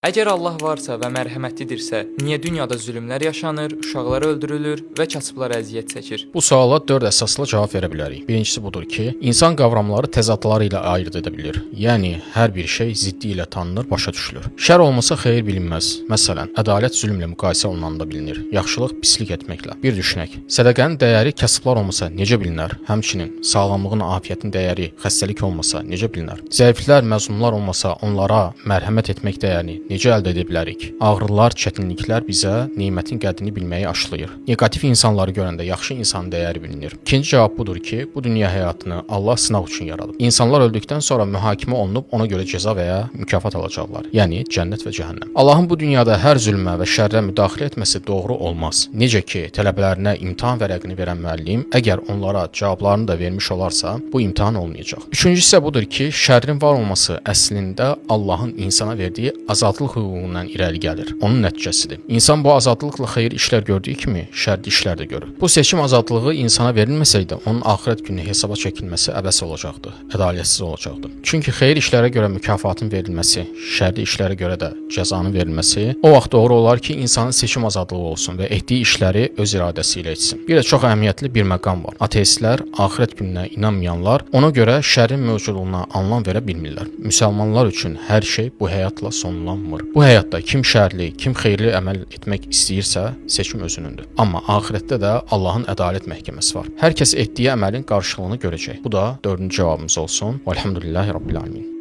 Əgər Allah varsa və mərhəmətlidirsə, niyə dünyada zülmlər yaşanır, uşaqlar öldürülür və kasıblar əziyyət çəkir? Bu suala 4 əsasla cavab verə bilərik. Birincisi budur ki, insan qavramları təzadları ilə ayırd edə bilir. Yəni hər bir şey ziddi ilə tanınır, başa düşülür. Şər olmasa xeyir bilinməz. Məsələn, ədalət zülmlə müqayisə olunanda bilinir. Yaxşılıq pislik etməklə. Bir düşünək. Sədaqənin dəyəri kasıblar olmasa necə bilinər? Həmçinin sağlamlığın, afiyyətin dəyəri xəstəlik olmasa necə bilinər? Zəiflər, məzlumlar olmasa onlara mərhəmət etmək dəyərini necə əldə edə bilərik? Ağrılar, çətinliklər bizə nemətin qədrini bilməyi aşılayır. Neqativ insanları görəndə yaxşı insanın dəyəri bilinir. İkinci cavab budur ki, bu dünya həyatını Allah sınaq üçün yaradıb. İnsanlar öldükdən sonra mühakimə olunub ona görə cəza və ya mükafat alacaqlar. Yəni cənnət və cəhənnəm. Allahın bu dünyada hər zülmə və şərrə müdaxilə etməsi doğru olmaz. Necə ki, tələbələrinə imtahan vərəqini verən müəllim əgər onlara cavablarını da vermiş olarsa, bu imtahan olmayacaq. Üçüncüsü isə budur ki, şərrin var olması əslində Allahın insana verdiyi azadlıq hüququndan irəli gəlir. Onun nəticəsidir. İnsan bu azadlıqla xeyir işlər gördüyü kimi şərli işlər də görür. Bu seçim azadlığı insana verilməsəydi, onun axirət günü hesaba çəkilməsi əbəs olacaqdı, ədalətsiz olacaqdı. Çünki xeyir işlərə görə mükafatın verilməsi, şərli işlərə görə də cəzanın verilməsi o vaxt doğru olar ki, insanın seçim azadlığı olsun və etdiyi işləri öz iradəsi ilə etsin. Bir də çox əhəmiyyətli bir məqam var. Ateistlər, axirət gününə inanmayanlar ona görə şərrin mövcudluğuna anlam verə bilmirlər. Müsəlmanlar üçün hər şey bu həyatla sonlanmır. Bu həyatda kim şərli, kim xeyirli əməl etmək istəyirsə, seçim özünündür. Amma axirətdə də Allahın ədalət məhkəməsi var. Hər kəs etdiyi əməlin qarşılığını görəcək. Bu da dördüncü cavabımız olsun. Velhamdülillahi Rabbil alamin.